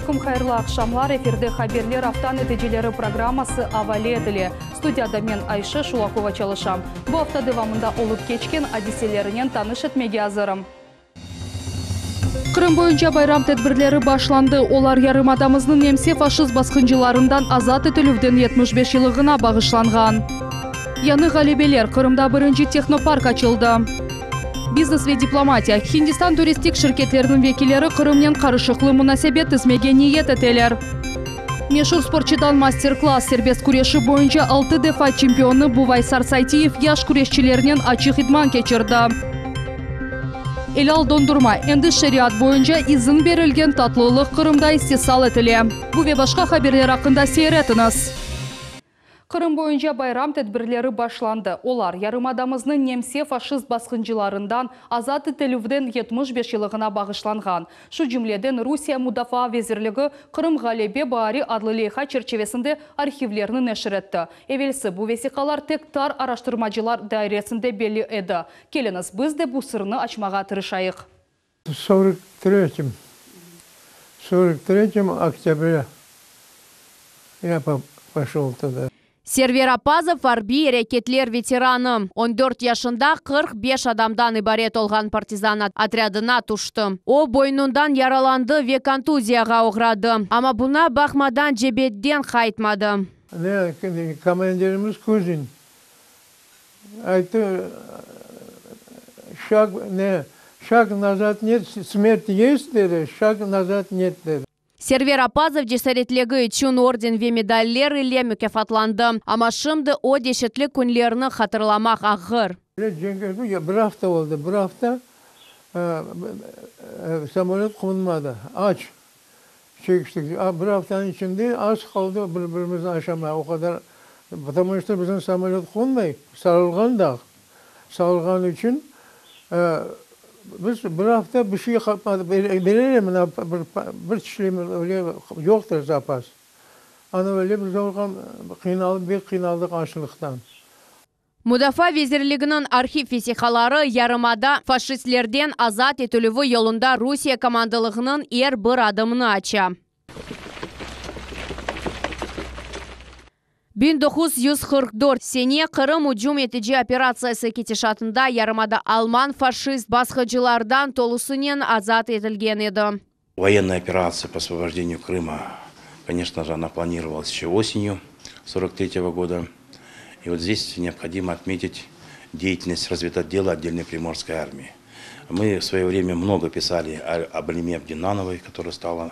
aleyküm, hayırlı aqşamlar! Efirde Haberler afta neticeleri programması avale etile. Studiyada men, Ayşe Şulakova çalışam. Bu afta devamında olıp keçken adiselerinen tanış etmege azırım. Qırım boyunca bayram tedbirleri başlandı. Olar yarımadamıznıñ nemse-faşist basqıncılarından azat etilüvden 75 yıllığına bağışlanğan. Yañı ğalebeler, Qırımda birinci tehnopark açıldı. Biznes ve diplomatiya, Hindistan turistik şirketleriniñ vekilleri Qırımnen qarışıqlı munasebet tizmege niyet eteler. Meşur sportçıdan master-klass, serbest küreşi boyunca altı defa çempionı Buvaysar Saytiyev yaş küreşçilernen açıq idman keçirdi. Elâl dondurma, endi şeriat boyunca izin berilgen tatlılıq Qırımda istisal etile. Bu ve başqa haberler aqqında seyir etiñiz. Qırım boyunca bayram tedbirleri başlandı. Olar, yarımadamıznıñ nemse-faşist basqıncılarından azat etilüvden 75 yıllığına bağışlanğan. Şu cümleden, Rusiye Mudafaa vezirligi Qırım ğalebe baari adlı leyha çerçivesinde arhivlerni neşir etti. Evelsi bu vesiqalar tek tar araştırmacılar dairesinde belli edi. Keliñiz, biz de bu sırnı açmağa tırışayıq. В сорок третьем, сорок третьем октябре я пошел туда. Server Appazov arbiy areketler veteranı. On dört yaşında 45 adamdan ibaret olğan partizan otrâdına tüşti. O, boynundan yaralandı ve kontuziyağa oğradı. Amma buña baqmadan cebeden qaytmadı. Ne, komandirimiz Kuzin ayttı: Шаг, не, шаг назад нет, смерть есть, dedi, шаг назад нет, dedi. Server Appazov cesaretligi içün orden ve medaller ile mukâfatlandı. Amma şimdi o deşetli künlerni hatırlamaq ağır. Bir afta oldı, bir afta samolöt qonmadı, aç çekiştik. Bir aftanıñ içinde az qaldı bir-birimizni aşamağa, o qadar, потому что bizim samolöt qonmay, sarılğan dağ, sarılğanı içün biz bir afta bir şey qapmadıq, bereler mına bir tişlem öyle yoqtır zapas. Ana öyle biz qıynalıp, bek qıynaldıq açlıqtan. Mudafaa vezirliginiñ arhiv vesiqaları yarımada faşistlerden azat etilüvi yolunda Rusiye komandalığınıñ er bir adımını aça. 1944 sene Qırım ücüm etici operatsiyası ketişatında yarımada alman faşist basqıcılardan tolusınen azat etilgen edi. Военная операция по освобождению Крыма, конечно же, она планировалась еще осенью 1943 года. И вот здесь необходимо отметить деятельность разведотдела отдельной Приморской армии. Мы в свое время много писали об Алиме Абдинановой, которая стала,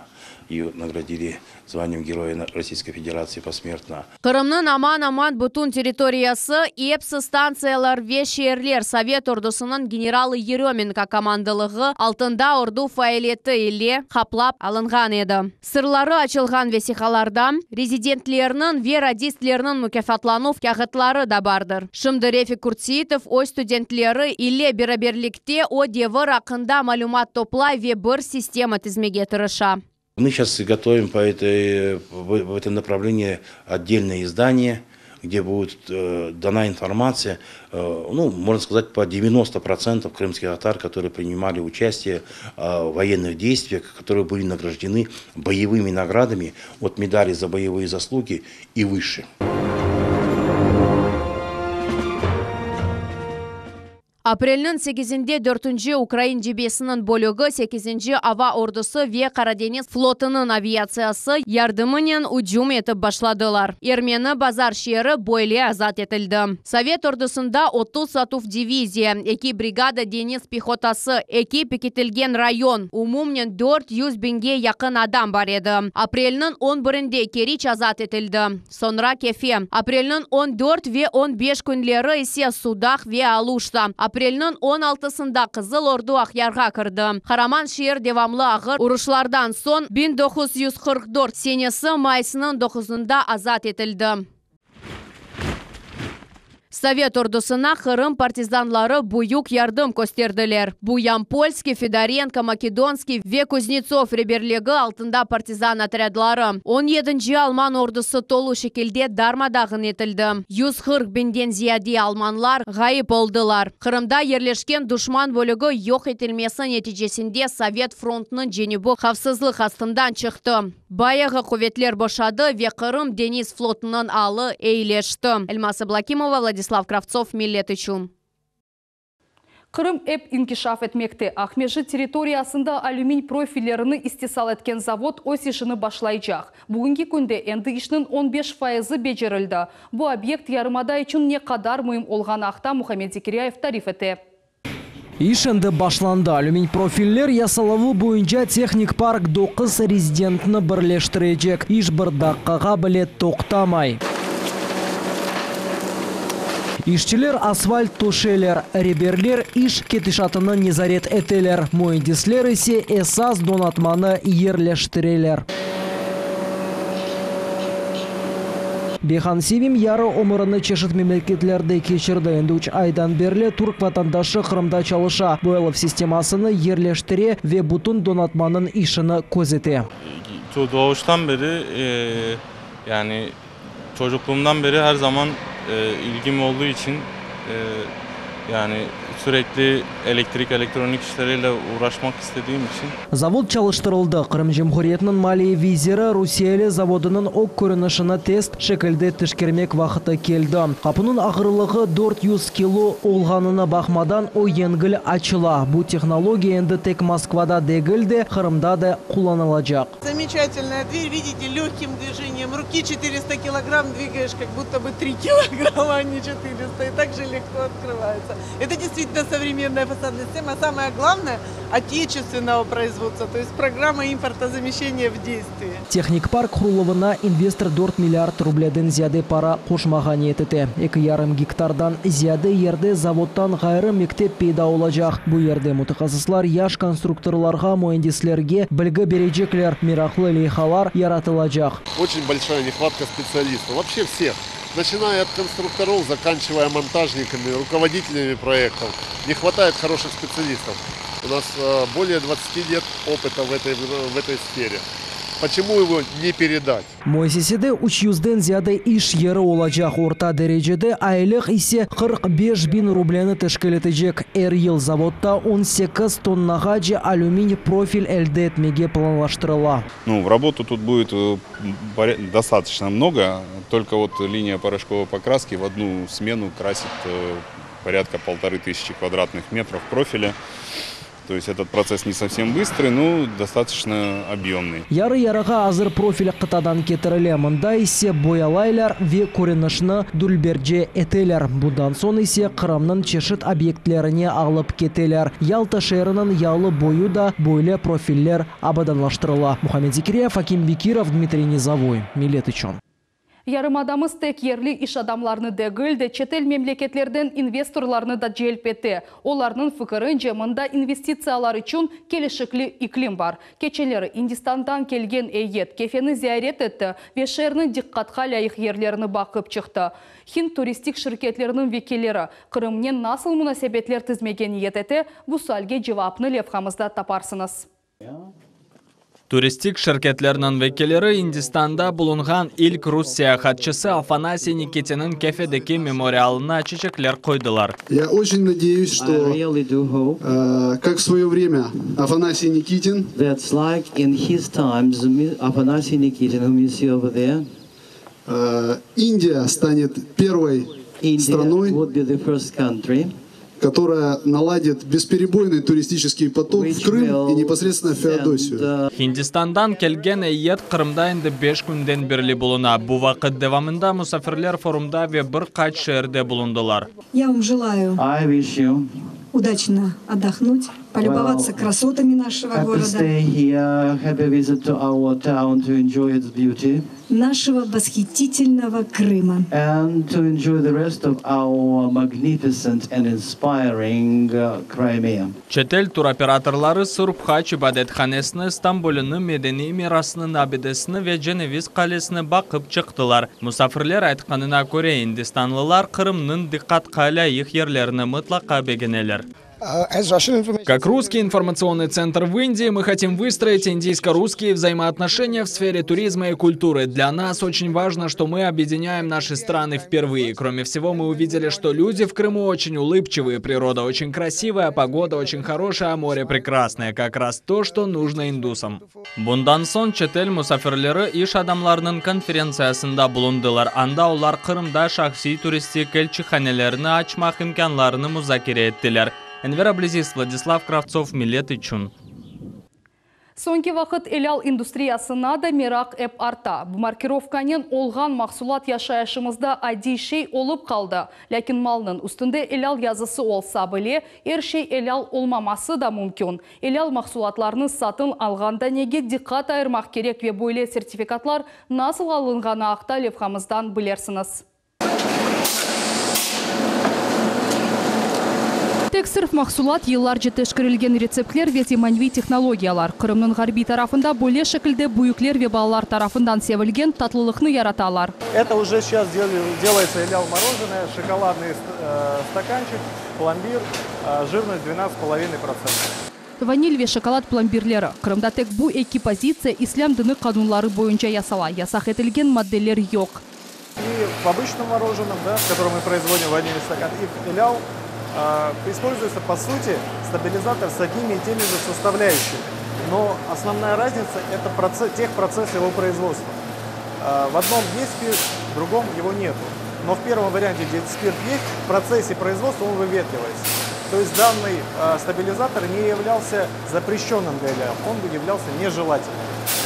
ее наградили званием Героя Российской Федерации посмертно. Qırımnıñ aman-aman bütün territoriyası, epsi stantsiyalar ve şeerler Sovet ordusınıñ generalı Yerömenko komandalığı altında ordu faaliyeti ile qaplap alınğan edi. Sırları açılğan vesiqalarda rezidentlerniñ ve radistlerniñ mukâfatlanuv kâğıtları da bardır. Şimdi Refik Kurtseitov öz studentleri ile beraberlikte o devir aqqında malümat toplay ve bir sistema tizmege tırışa. Мы сейчас готовим по этой, в этом направлении отдельное издание, где будет дана информация, ну, можно сказать, по 90% крымских татар, которые принимали участие в военных действиях, которые были награждены боевыми наградами от медали за боевые заслуги и выше. Aprelniñ 8-nde 4-nci Ukrain cebesiniñ bölügi 8-nci ava ordusı ve Qaradeñiz flotunıñ aviatsiyası yardımınen ücüm etip başladılar. Ermeni Bazar şeeri böyle azat etildi. Sovet ordusında 30 atuv diviziya, eki brigada deñiz pehotası, eki pekitilgen rayon, umumnen 400 biñge yaqın adam bar edi. Aprelniñ 11-nde Keriç azat etildi. Soñra Kefe. Aprelniñ 14 ve 15 künleri ise Sudaq ve Aluşta. Aprelniñ 16-sında Qızıl Ordu Aqyarğa kirdi. Qaraman şeer devamlı ağır uruşlardan soñ 1944 senesi mayısınıñ 9-ında azat etildi. Sovet ordusına Qırım partizanları büyük yardım kösterdiler. Bu Yampolskiy, Fedorenko, Makedonskiy ve Kuznetsov reberligi altında partizan otrâdları. On yedinci alman ordusı tolu şekilde darma-dağın etildi. 140 biñden ziyade almanlar ğayıp oldılar. Qırımda yerleşken duşman bölügi yoq etilmesi neticesinde Sovet frontınıñ cenübi havfsızlıq astından çıqtı. Bayağı quvetler boşadı ve Qırım deñiz flotunıñ alı eyileşti. Elmaz Ablâkimova, Vladislav Kravtsov, Millet içün. Qırım ep inkişaf etmekte. Aqmescit territoriyasında alümin profillerini istisal etken zavod öz işini başlaycaq. Bugünki künde endi işniñ 15 fayızı becerildi. Bu obyekt yarımada içün ne qadar müim olğanı aqta Muhammed Zekiryayev tarif ete. İş endi başlandı. Alümin profiller yasaluvı boyunca tehnik park 9 rezidentni birleştirecek. İş bir daqqağa bile toqtamay. İşçiler asfalt töşeyler, reberler iş ketişatını nezaret eteler, müendisler ise esas donatmanı yerleştireler. Behan Sevim yarı ömürini çeşit memleketlerde keçirdi. Endi üç aydan berli türk vatandaşı Qırımda çalışa, boyalav sistemasını yerleştire ve bütün donatmanıñ işini közete. Doğuştan beri, yani çocukluğumdan beri her zaman ilgim olduğu için yani sürekli elektrik, elektronik işleriyle uğraşmak istediğim için. Zavod çalıştırıldı. Qırım Cumhuriyetiniñ maliye veziri rusiyeli zavodınıñ ög körünişini test şekilde teşkermek vaqtı keldi. Qapunıñ ağırlığı 400 kilo olğanına baqmadan, o yengil açıla. Bu tehnologiya endi tek Moskvada degil de, Qırımda da qullanılacaq. Замечательная дверь, видите, легким движением руки 400 килограмм двигаешь, как будто бы 3 килограмма, а не 400, и так же легко открывается. Это действительно современная фасадная система, а самое главное, отечественного производства, то есть программа импортозамещения в действии. Tehnik park quruluvına investor 4 milliard rubleden ziyade para qoşmağa niyet ete. 2,5 gektardan ziyade yerde zavoddan ğayrı mektep peyda olacaq. Bu yerde mütehassıslar yaş konstruktorlarğa, müendislerge bilgi berecekler, meraqlı leyhalar yaratılacaq. Очень большая нехватка специалистов, вообще всех. Начиная от конструкторов, заканчивая монтажниками, руководителями проектов. Не хватает хороших специалистов. У нас более 20 лет опыта в этой сфере. Почему его не передать? Müessisede 300-den ziyade iş yeri olacaq. Orta derecede aylıq ise 45 biñ rubleni teşkil etecek. Er yıl zavodda 18 tonnağace alümin profil elde etmege planlaştırıla. Ну, работы тут будет достаточно много. Только вот линия порошковой покраски в одну смену красит порядка 1500 квадратных метров профиля. То есть этот процесс не совсем быстрый, но достаточно объемный. Yarı yarığa azır profil qıtadan ketirile. Mında ise boyalaylar ve körünişni dülberce eteler. Bundan soñ ise Qırımnıñ çeşit obyektlerine alıp keteler. Yalta şeeriniñ yalı boyu da böyle profiller abadanlaştırıla. Muhammed Zikriyev, Akim Bekirov, Dmitriy Nizovой. Millet içün. Yarımadamız tek yerli iş adamlarını degil de çetel memleketlerden investorlarnı da celp ete. Olarnıñ fikirince mında investitsiyalar içün kelişikli iklim bar. Keçenleri Indistandan kelgen eyyet Kefeni ziyaret etti ve şeerniñ diqqatqa lâyıq yerlerini baqıp çıqtı. Hind turistik şirketleriniñ vekilleri Qırımnen nasıl munasebetler tizmege niyet ete, bu sualge cevapnı levhamızda taparsıñız. Turistik şirketleriniñ vekilleri Indistanda bulunğan ilk rus seyahatçısı Afanasiy Nikitinniñ Kefedeki memorialına çiçekler qoydılar. Я очень надеюсь, что, как в свое время Афанасий Никитин That's like in his times, Afanasy Nikitin, whom you see over there, Индия станет первой India страной, would be the first country которая наладит бесперебойный туристический поток в Крым и непосредственно в Феодосию. Hindistandan kelgen eyyet Qırımda endi 5 künden berli buluna. Bu vaqıt devamında musafirler forumda ve bir qaç şeerde bulundılar. Я вам желаю I wish you удачно отдохнуть. Полюбоваться красотами нашего Happy города. stay here, happy visit to our town to enjoy its beauty. Нашего восхитительного Крыма. And to enjoy the rest of our magnificent and inspiring uh, Crimea. Çetel turoperatorları Surb Haç ibadethanesini, Stambulnıñ medeniy mirasınıñ abidesini ve Ceneviz qalesini baqıp çıqtılar. Musafirler aytqanına köre, indistanlılar Qırımnıñ diqqatqa lâyıq yerlerini mıtlaqa begeneler. Как русский информационный центр в Индии, мы хотим выстроить индийско-русские взаимоотношения в сфере туризма и культуры. Для нас очень важно, что мы объединяем наши страны впервые. Кроме всего, мы увидели, что люди в Крыму очень улыбчивые, природа очень красивая, погода очень хорошая, а море прекрасное. Как раз то, что нужно индусам. Bundan soñ çetel musafirleri iş adamlarınıñ konferentsiyasında bulundılar. Anda olar Qırımda şahsiy turistik elçihanelerini açmaq imkânlarını muzakere ettiler. Enver Ablâziz, Vladislav Kravtsov, Millet içün. Soñki vaqıt elâl industriyasına da meraq ep arta. Bu markirovkanen olğan mahsulat yaşayışımızda adiy şey olıp qaldı. Lâkin malnıñ üstünde elâl yazısı olsa bile, er şey elâl olmaması da mümkün. Elâl mahsulatlarnı satın alğanda nege diqqat ayırmaq kerek ve böyle sertifikatlar nasıl alınğanı aqta levhamızdan bilersiñiz. Tek sırf mahsulat, yıllarca teşkerilgen retseptler ve zemaneviy tehnologiyalar. Qırımnıñ ğarbiy tarafında böyle şekilde büyükler ve balalar tarafından sevilgen tatlılıqnı yaratalar. Это уже сейчас делается эляль мороженое, шоколадный стаканчик, пломбир, жирность 12,5%. Vanil ve şokolad plombirleri. Qırımda tek bu eki pozitsiya islâm dini qanunları boyunca yasala, yasaq etilgen maddeler yoq. И в обычном мороженом, да, которое мы производим ванильный стакан, и в элял используется, по сути, стабилизатор с одними и теми же составляющими. Но основная разница – это процесс, техпроцесс его производства. В одном есть спирт, в другом его нету. Но в первом варианте, где спирт есть, в процессе производства он выветривается. То есть данный стабилизатор не являлся запрещенным для элял, он являлся нежелательным.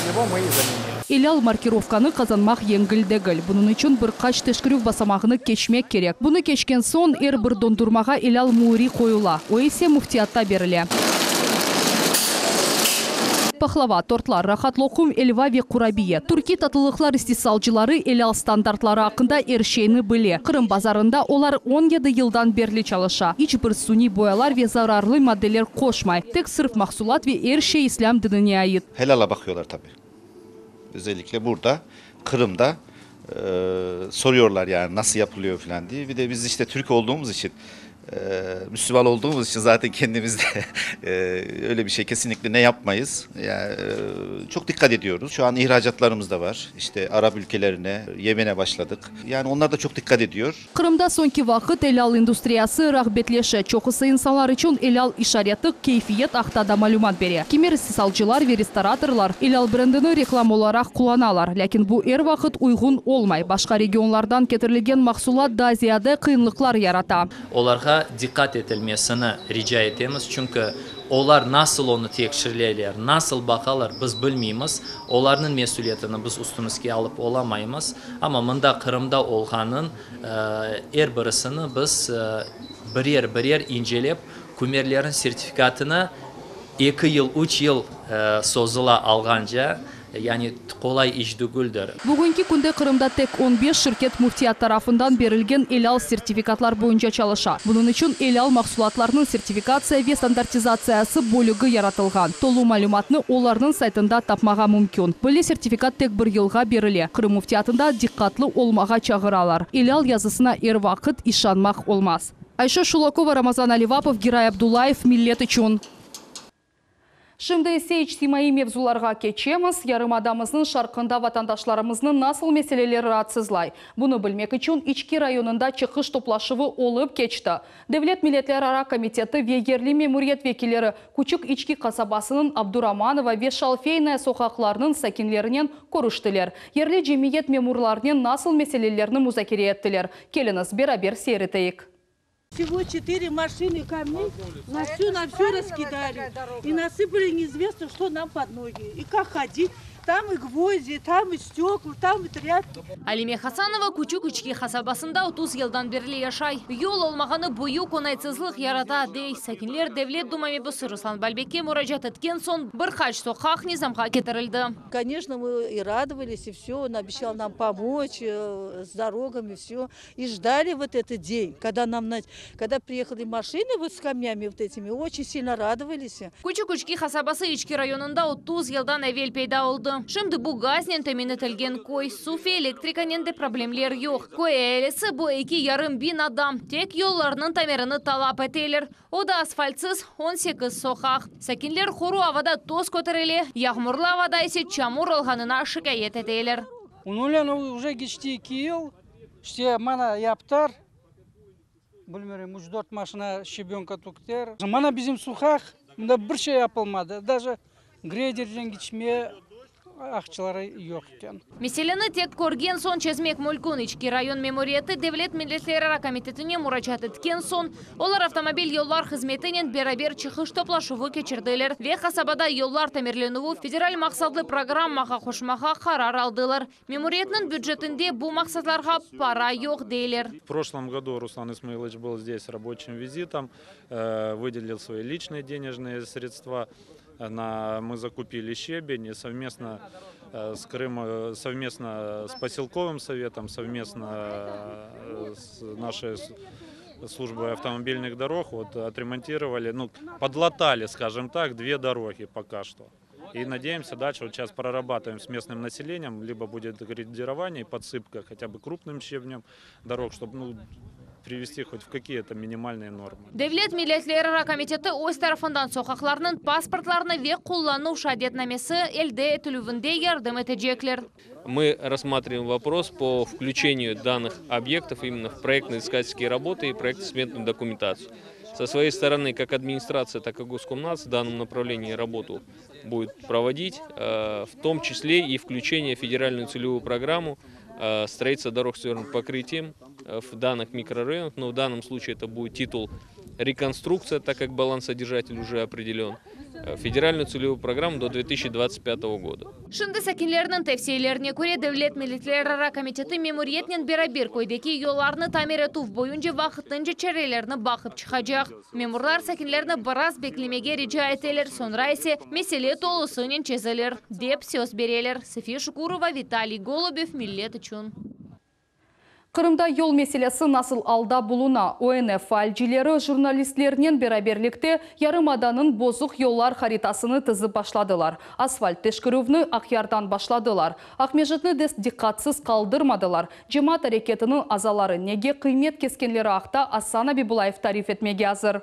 Его мы и заменили. Elâl markirovkanı qazanmaq yengil degil. Bunıñ içün bir qaç teşkerüv basamağını keçmek kerek. Bunı keçken soñ er bir dondurmağa elâl müüri qoyula, o ise müftiyatta berile. Pahlava, tortlar, rahat loqum, elva ve qurabiye. Türkiy tatlılıqlar istisalcıları elâl standartları aqqında er şeyni bile. Qırım bazarında olar 17 yıldan berli çalışa. İç bir suniy boyalar ve zararlı maddeler qoşmay. Tek sırf mahsulat ve er şey islâm dinine ait. Helala bakıyorlar tabii. Özellikle burada, Kırım'da e, soruyorlar yani nasıl yapılıyor falan diye. Bir de biz işte Türk olduğumuz için, e, Müslüman olduğumuz için zaten kendimizde e, öyle bir şey kesinlikle ne yapmayız. Yani, e, çok dikkat ediyoruz. Şu an ihracatlarımız da var. İşte Arap ülkelerine, Yemen'e başladık. Yani onlar da çok dikkat ediyor. Qırımda soñki vaqıt elâl industriyası rağbetleşe. Çoqusı insanlar içün elâl işareti keyfiyet aqta da malümat bere. Kimer istisalcılar ve restoratorlar elâl brendini reklama olaraq qullanalar. Lâkin bu er vaqıt uyğun olmay. Başqa regionlardan ketirilgen mahsulat daa ziyade qıyınlıqlar yarata. Olarğa diqqat etilmesini rica etemiz, çünki olar nasıl onı tekşireler, nasıl baqalar, biz bilmeymiz. Olarnıñ mesüliyetini biz üstümizge alıp olamaymız. Amma mında Qırımda olğanın er birisini biz birer-birer incelep, kümerlerniñ sertifikatını eki yıl, üç yıl sozula alğance, yani qolay iş degildir. Bugünki künde Qırımda tek 15 şirket müftiyat tarafından berilgen elâl sertifikatlar boyunca çalışa. Bunıñ içün elâl mahsulatlarnıñ sertifikatsiya ve standartizatsiyası bölügi yaratılğan. Tolu malümatnı olarnıñ saytında tapmağa mümkün. Böyle sertifikat tek bir yılğa berile. Qırım müftiyatında diqqatlı olmağa çağıralar. Elâl yazısına er vaqıt işanmaq olmaz. Ayşe Şulakova, Ramazan Alivapov, Giray Abdullayev, Millet içün. Şimdi ise içtimaiy mevzularğa keçemiz. Yarımadamıznıñ şarqında vatandaşlarımıznı nasıl meseleler raatsızlay? Bunı bilmek içün İçki rayonında çıqış toplaşuvı olıp keçti. Devlet milletlerara komiteti ve yerli memuriyet vekilleri Küçük İçki qasabasınıñ Abduramanova ve Şalfeynaya soqaqlarınıñ sakinlerinen körüştiler. Yerli cemiyet memurlarınen nasıl meselelerni muzakere ettiler? Keliñiz, beraber seyir eteyik. Всего четыре машины камней на всю, на всю раскидали. И насыпали неизвестно, что нам под ноги. И как ходить. Там и гвозди, там и стекла, там и тряпки. Alime Hasanova Küçük İçki qasabasında 30 yıldan berli yaşay. Yol olmağanı büyük oñaytsızlıq yarata, dey. Sakinler Devlet Duma mebusı Ruslan Balbekke muracaat etken soñ bir qaç soqaq nizamğa ketirildi. Конечно, мы и радовались, и все. Он обещал нам помочь э, с дорогами, все. И ждали вот этот день, когда нам, когда приехали машины вот с камнями вот этими, очень сильно радовались. Küçük İçki qasabası İçki rayonında 30 yıldan evel peyda oldı. Şimdi bu gaznen temin etilgen köy, suv ve elektrikanen de problemler yoq. Köy ealisi bu 2,5 biñ adam. Tek yollarnıñ tamirini talap eteler. O da asfaltsız 18 soqaq. Sakinler quru avada toz köterile, yağmurlı avada ise çamur olğanına şikâyet eteler. Onıñle уже keçti 2 yıl, işte mana yaptılar, bilmeyim, 3-4 maşina щебенка töktiler. Mana bizim soqaq, mında bir şey yapılmadı. Даже greyderden keçmeye aqçaları yoq eken. Meseleni tek körgen soñ çezmek mümkün. İçki rayon memuriyeti Devlet milletlerara komitetine muracaat etken soñ, olar avtomobil yollar hızmetinen beraber çıqış toplaşuvı keçirdiler ve qasabada yollar tamirlenüvi federal maqsatlı programmağa qoşmağa qarar aldılar. Memuriyetniñ bücetinde bu maqsatlarğa para yoq deyler. В прошлом году Руслан Исмаилович был здесь с рабочим визитом, э, выделил свои личные денежные средства. На, мы закупили щебень и совместно э, с Крым, совместно с поселковым советом, совместно э, с нашей службой автомобильных дорог вот, отремонтировали, ну, подлатали, скажем так, две дороги пока что. И надеемся, дальше вот сейчас прорабатываем с местным населением, либо будет грейдирование и подсыпка хотя бы крупным щебнем дорог, чтобы ну, привести хоть в какие-то минимальные нормы. Devlet milletlerara komiteti öz tarafından soqaqlarnıñ pasportlarını ve qullanuv şeadetnamesi elde etilüvinde yardım etecekler. Мы рассматриваем вопрос по включению данных объектов именно в проектно-изыскательские работы и проектно-сметную документацию. Со своей стороны, как администрация, так и Госкомнац в данном направлении работу будет проводить, э, в том числе и включение в федеральную целевую программу э, строительства дорог с твердым покрытием э, в данных микрорайонах, но в данном случае это будет титул реконструкция, так как балансодержатель уже определен, федеральную целевую программу до 2025 года. Şimdi sakinlerniñ tevsiyelerine köre Devlet milletlerara komiteti memuriyetnen beraber köydeki yollarnı tamir etüv boyunca vaqtınca çarelerni baqıp çıqacaq. Memurlar sakinlerni biraz beklemege rica eteler, soñra ise mesele tolusınen çezilir, dep söz bereler. София Шукурова, Виталий Голубев, Millet içün. Qırımda yol meselesi nasıl alda buluna? ONF faalcileri jurnalistlernen beraberlikte yarımadanıñ bozuq yollar haritasını tizip başladılar. Asfalt teşkerüvni Aqyardan başladılar. Aqmescitni de diqqatsız qaldırmadılar. Cemaat areketiniñ azaları nege qıymet keskenleri aqta Asan Abibulayev tarif etmege azır.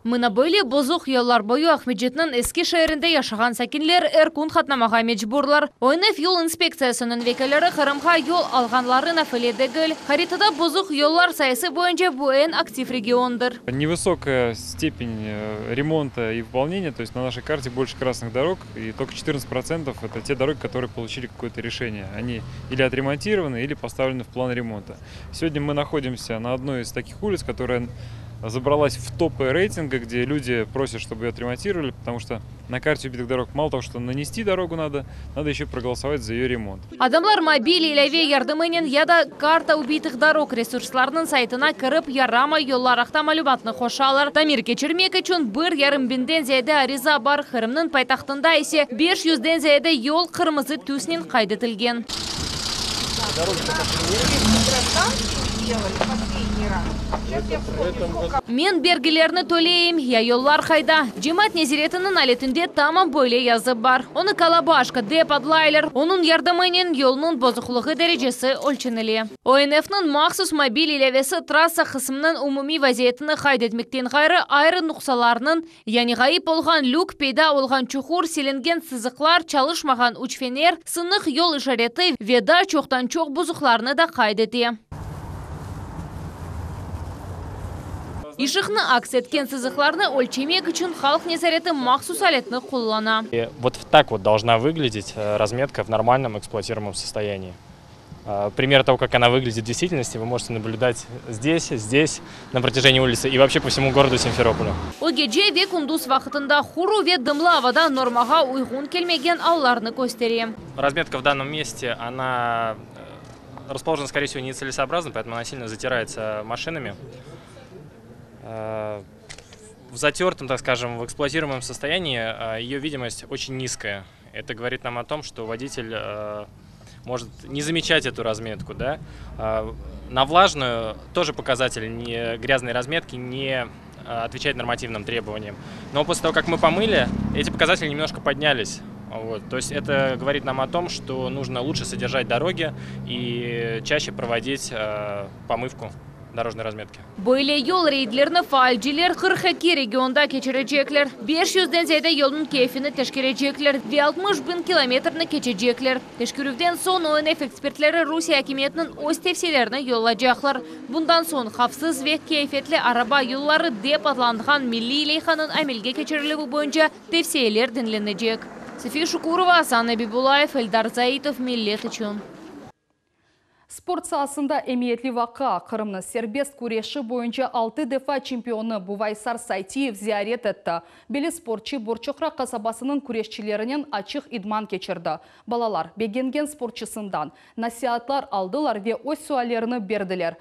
Mına böyle bozuq yollar boyu Aqmescitniñ eski şeerinde yaşağan sakinler er kün qatnamağa mecburlar. ONF yol inspektsiyasınıñ vekilleri Qırımğa yol alğanları nafile degil. Haritada bozuq yollar sayısı boyunca bu eñ aktiv regiondır. Невысокая степень э, ремонта и выполнения, то есть на нашей карте больше красных дорог, и только 14% это те дороги, которые получили какое-то решение. Они или отремонтированы, или поставлены в план ремонта. Сегодня мы находимся на одной из таких улиц, которая забралась в топы рейтинга, где люди просят, чтобы ее отремонтировали, потому что на карте убитых дорог мало того, что нанести дорогу надо, надо еще проголосовать за ее ремонт. Adamlar mobil ilâve yardımınen ya da карта убитых дорог resurslarınıñ saytına kirip yaramay yollar aqta malümatnı qoşalar. Tamir keçirmek içün 1,5 biñden ziyade ariza bar. Qırımnıñ paytahtında ise 500-den ziyade yol qırmızı tüsnen qayd etilgen. Делали последний раз. Сейчас я вспомню, сколько. Men bergilerni töleyim, ya yollar qayda? Cemaat nezaretiniñ aletinde tamam böyle yazı bar. Onı kalabaşka dep adlaylar. Onıñ yardımınen yolnıñ bozuqlığı derecesi ölçenile. ONFniñ mahsus mobil ilâvesi trassa qısmınıñ umumiy vaziyetini qayd etmekten ğayrı ayrı noqtalarnıñ, yani ğayıp olğan lük, peyda olğan çuqur, silingen sızıqlar, çalışmağan üç fener, sınıq yol işareti ve daa çoqtan çoq bozuqlarnı da qayd ete. Işıqnı aks etken sızıqlarnı ölçemek içün halq nezareti mahsus aletni qullana. И вот так вот должна выглядеть э, разметка в нормальном эксплуатируемом состоянии. Пример того, как она выглядит в действительности, вы можете наблюдать здесь, здесь, на протяжении улицы и вообще по всему городу Симферополю. O gece ve kündüz vaqtında quru ve dımlı avada normağa uyğun kelmegen allarnı köstere. Разметка в данном месте, она расположена, скорее всего, нецелесообразно, поэтому она сильно затирается машинами. В затертом, так скажем, в эксплуатируемом состоянии ее видимость очень низкая. Это говорит нам о том, что водитель может не замечать эту разметку. Да? На влажную тоже показатель не, грязной разметки не отвечает нормативным требованиям. Но после того, как мы помыли, эти показатели немножко поднялись. Вот. То есть это говорит нам о том, что нужно лучше содержать дороги и чаще проводить помывку дорожной разметки. Böyle yol reydlerini faalciler 42 regionda keçirecekler. 500-den ziyade yolnıñ keyfini teşkerecekler ve 60 biñ kilometrni keçecekler. Teşkerüvden soñ ONF ekspertleri Rusiye akimiyetiniñ öz tevsiyelerini yollaycaqlar. Bundan soñ havfsız ve keyfiyetli araba yolları dep adlanğan milliy leyhanıñ amelge keçirilüvi boyunca tevsiyeler diñlenecek. София Шукурова, Асан Абибулаев, Эльдар Заитов, Millet içün. Sport saasında emiyetli vaqia Qırımnı serbest küreşi boyunca 6 defa çempionı Buvaysar Saytiyev ziyaret etti. Belli sportçı Borçoqraq qasabasınıñ küreşçilerinen açıq idman keçirdi. Balalar begengen sportçısından nasiatlar aldılar ve öz suallerini berdiler.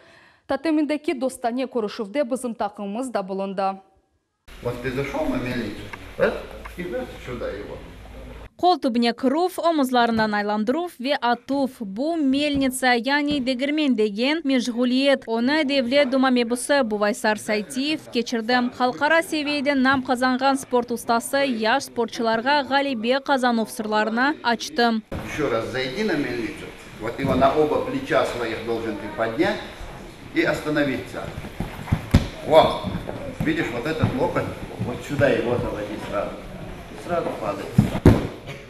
Totemindeki dostane körüşüvde bizim taqımımız da bulundı. Вот ты зашел на мельницу, да? И сюда его. Qol tübüne kirüv, omuzlarından aylandıruv ve atuv. Bu melnitsa, yani degirmen degen meşğuliyet. Onı Devlet Duma mebusı Buvaysar Saytiyev keçirdi. Halqara seviyede nam qazanğan sport ustası yaş sportçılarğa ğalebe qazanuv sırlarını açtı. Еще раз зайди на мельницу. Вот его на оба плеча своих должен ты поднять и остановиться. Во! Видишь, вот этот локоть, вот сюда его заводи сразу. И сразу падает.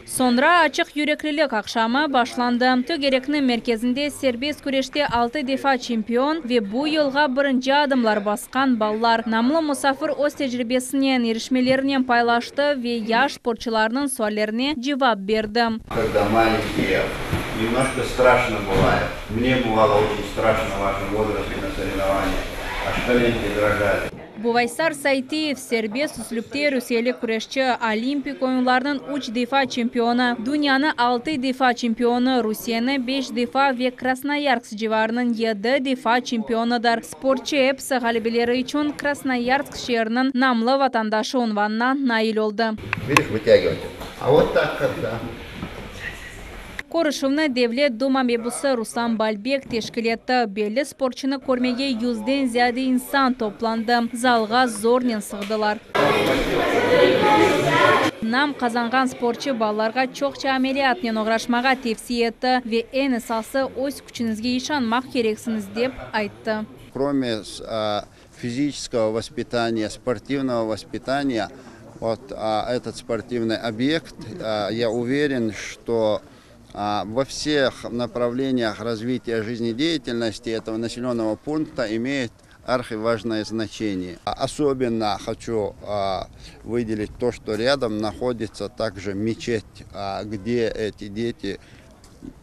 Soñra açıq yüreklilik aqşamı başlandı. Tögerekniñ merkezinde serbest küreşte 6 defa çempion ve bu yolğa birinci adımlar basqan balalar. Namlı musafir öz tecribesinen irişmelerinen paylaştı ve yaş sportçılarnıñ suallerine cevap berdi. Когда маленькие, немножко страшно бывает. Мне бывало очень страшно в вашем возрасте на соревнованиях. Аж коленки дрожали. Buvaysar Saytiyev serbest üslüpte rusiyeli küreşçi, Olimpik oyunlarınıñ 3 defa çempionı, dünyanıñ 6 defa çempionı, Rusiyeniñ 5 defa ve Krasnoyarsk civarınıñ 7 defa çempionıdır. Sportçı episi ğalebeleri içün Krasnoyarsk şeeriniñ namlı vatandaşı unvanına nail oldı. Видишь, вытягивать. А вот так когда. Körüşüvni Devlet Duma mebusı Ruslan Balbek teşkil etti. Belli sportçını körmege yüzden ziyade insan toplandı. Zalğa zornen sığdılar. Nam qazanğan sportçı balalarğa çoqça ameliyatnen oğraşmağa tevsiye etti ve eñ esası öz küçüñizge işanmaq kereksiñiz dep ayttı. Кроме а, физического воспитания, спортивного воспитания, вот а, этот спортивный объект, а, я уверен, что а, во всех направлениях развития жизнедеятельности этого населенного пункта имеет архиважное значение. Особенно хочу а, выделить то, что рядом находится также мечеть, а, где эти дети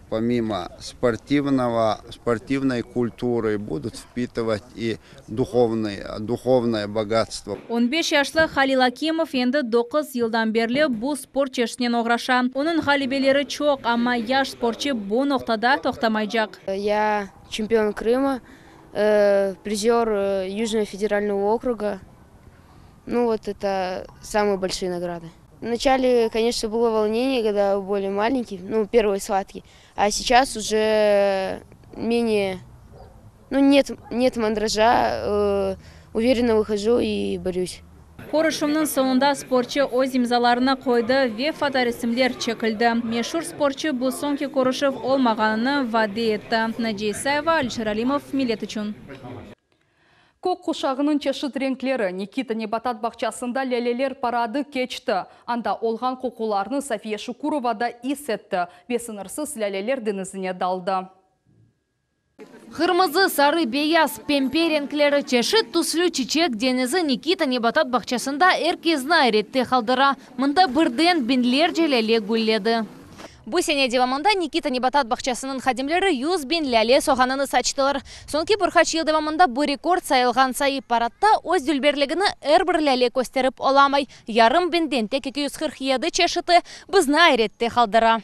помимо спортивного, спортивной культуры будут впитывать и духовный, духовное богатство. 15 yaşlı Halil Akimov endi 9 yıldan berli bu sport çeşitinen oğraşa. Onıñ ğalebeleri çoq, amma yaş sportçı bu noqtada toqtamaycaq. Я чемпион Крыма, э, призер э, Южного федерального округа. Ну вот это самые большие награды. Вначале, конечно, было волнение, когда более маленький, ну, первые схватки. А сейчас уже менее, ну, нет, нет мандража, э, уверенно выхожу и борюсь. Körüşüvniñ soñunda sportçı öz imzalarını qoydı ve fotoresimler çekildi. Meşur sportçı bu soñki körüşüv olmağanını vade etti. Naciye İsayeva, Alişer Alimov, Millet içün. Kök quşağınıñ çeşit renkleri Nikita nebatat bağçasında lâleler paradı keçti. Anda olğan qoqularnı Safiye Şukurova da is etti ve sıñırsız lâleler deñizine daldı. Qırmızı, sarı, beyaz, pembe renkleri çeşit tüslü çiçek deñizi Nikita nebatat bağçasında er kesni ayrette qaldıra. Mında birden biñlerce lâle gülledi. Bu sene devamında Nikita nebatat bağçasınıñ hadimleri 100.000 lâle soğanını saçtılar. Soñki bir qaç yıl devamında bu rekord sayılğan sayı. Paradta öz dülberligini er bir lâle kösterip olamay. Yarım biñden tek 247 çeşiti bizni ayrette qaldıra.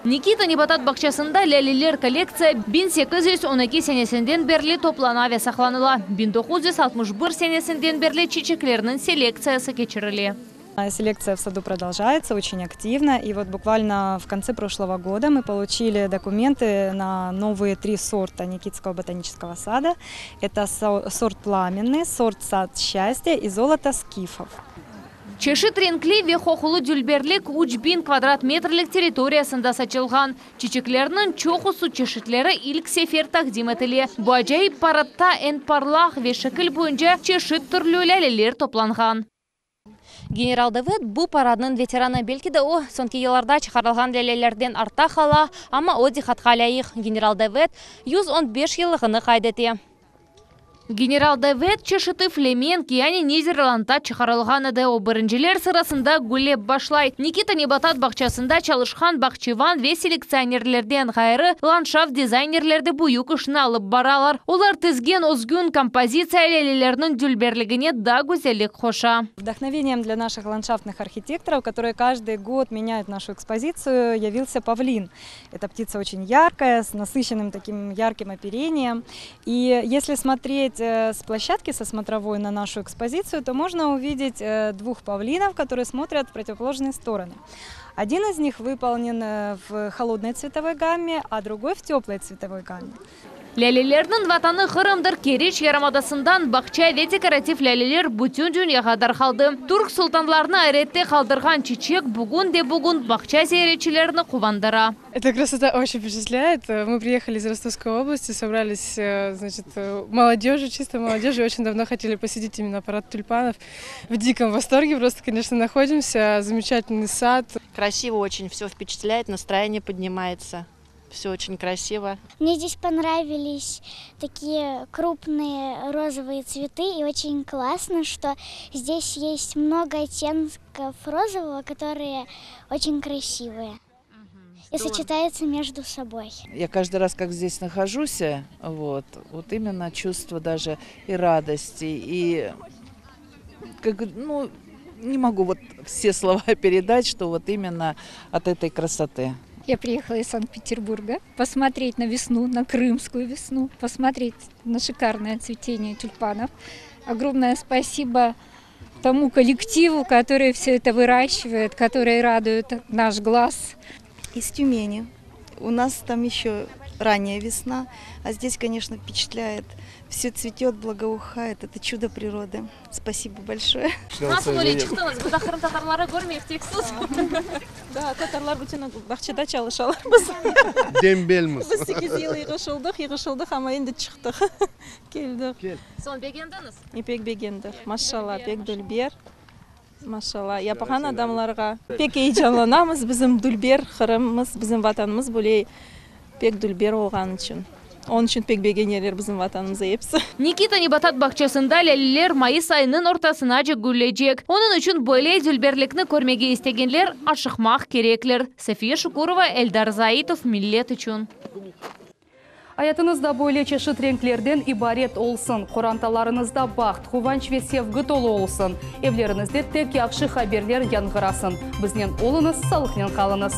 Nikita nebatat bağçasında lâleler kollektsiya 1812 senesinden berli toplana ve saqlanıla. 1961 senesinden berli çiçeklerniñ selektsiyası keçirile. Селекция в саду продолжается очень активно. И вот буквально в конце прошлого года мы получили документы на новые три сорта Никитского ботанического сада. Это сорт пламенный, сорт сад счастья и золото скифов. Çeşit renkli ve qoqulı dülberlik 3000 kvadrat metrlik territoriyasında saçılğan. Çiçeklerniñ çoqusı çeşitleri ilk sefer taqdim etile. Bu acayip paradta eñ parlaq ve şekil boyunca çeşit türlü lâleler toplanğan. General David bu paradnıñ veteranı. Belki de o, soñki yıllarda çıqarılğan lâlelerden artta qala, amma o diqqatqa lâyıq. General David 115 yıllığını qayd ete. General David çeşiti Flemenk, yani Niderlandta çıqarılğan edi. O birinciler sırasında güllep başlay. Nikita nebatat bağçasında çalışqan bağçevan ve selektsionerlerden ğayrı, landşaft dizaynerler de büyük işni alıp baralar. Olar tizgen özgün kompozitsiya lâlelerniñ dülberligine daa güzellik qoşa. Вдохновением для наших ландшафтных архитекторов, которые каждый год меняют нашу экспозицию, явился павлин. Эта птица очень яркая, с насыщенным таким ярким оперением. И если смотреть э, с площадки со смотровой на нашу экспозицию, то можно увидеть э, двух павлинов, которые смотрят в противоположные стороны. Один из них выполнен э, в холодной цветовой гамме, а другой в теплой цветовой гамме. Lâlelerniñ vatanı Qırımdır. Keriç yarımadasından bağça ve dekorativ lâleler bütün dünyağa darqaldı. Türk sultanlarını ayrette qaldırğan çiçek bugün de bugün bağça ziyaretçilerini quvandıra. Эта красота очень впечатляет. Мы приехали из Ростовской области, собрались, э, значит, э, молодежью, чисто молодежью. Очень давно хотели посетить именно парад тюльпанов. В диком восторге просто, конечно, находимся. Замечательный сад. Красиво очень, все впечатляет, настроение поднимается. Все очень красиво. Мне здесь понравились такие крупные розовые цветы. И очень классно, что здесь есть много оттенков розового, которые очень красивые и сочетаются между собой. Я каждый раз, как здесь нахожусь, вот, вот именно чувство даже и радости, и как, ну, не могу вот все слова передать, что вот именно от этой красоты. Я приехала из Санкт-Петербурга посмотреть на весну, на крымскую весну, посмотреть на шикарное цветение тюльпанов. Огромное спасибо тому коллективу, который все это выращивает, который радует наш глаз. Из Тюмени. У нас там еще ранняя весна, а здесь, конечно, впечатляет. Все цветет, благоухает. Это чудо природы. Спасибо большое. Nasıl öyle çıqtıñız? Burada qırımtatarları körmeyik tek siz. Да, tatarlar bütün bağçada çalışalar biz. Dembelmiz. Biz 8 yıl yığışıldıq, yığışıldıq, amma endi çıqtıq. Keldik. Soñ begendiñiz? Pek begendik. Maşalla, pek dülber. Maşalla, yapqan adamlarğa pek eyecanlanamız. Bizim dülber Qırımımız, bizim vatanımız böyle pek dülber olğanı içün. Onıñ içün pek begeneler bizim vatanımızı episi. Nikita nebatat bağçasında lâleler mayıs ayınıñ ortasınace güllecek. Onıñ içün böyle dülberlikni körmege istegenler aşıqmaq kerekler. Safiye Şukurova, Eldar Zaitov, Millet içün. Ayatıñız da böyle çeşit renklerden ibaret olsun. Qorantalarıñızda baht, quvanç ve sevgi tolu olsun. Evleriñizde tek yahşı haberler yañğırasın. Biznen oluñız, sağlıqnen qalıñız.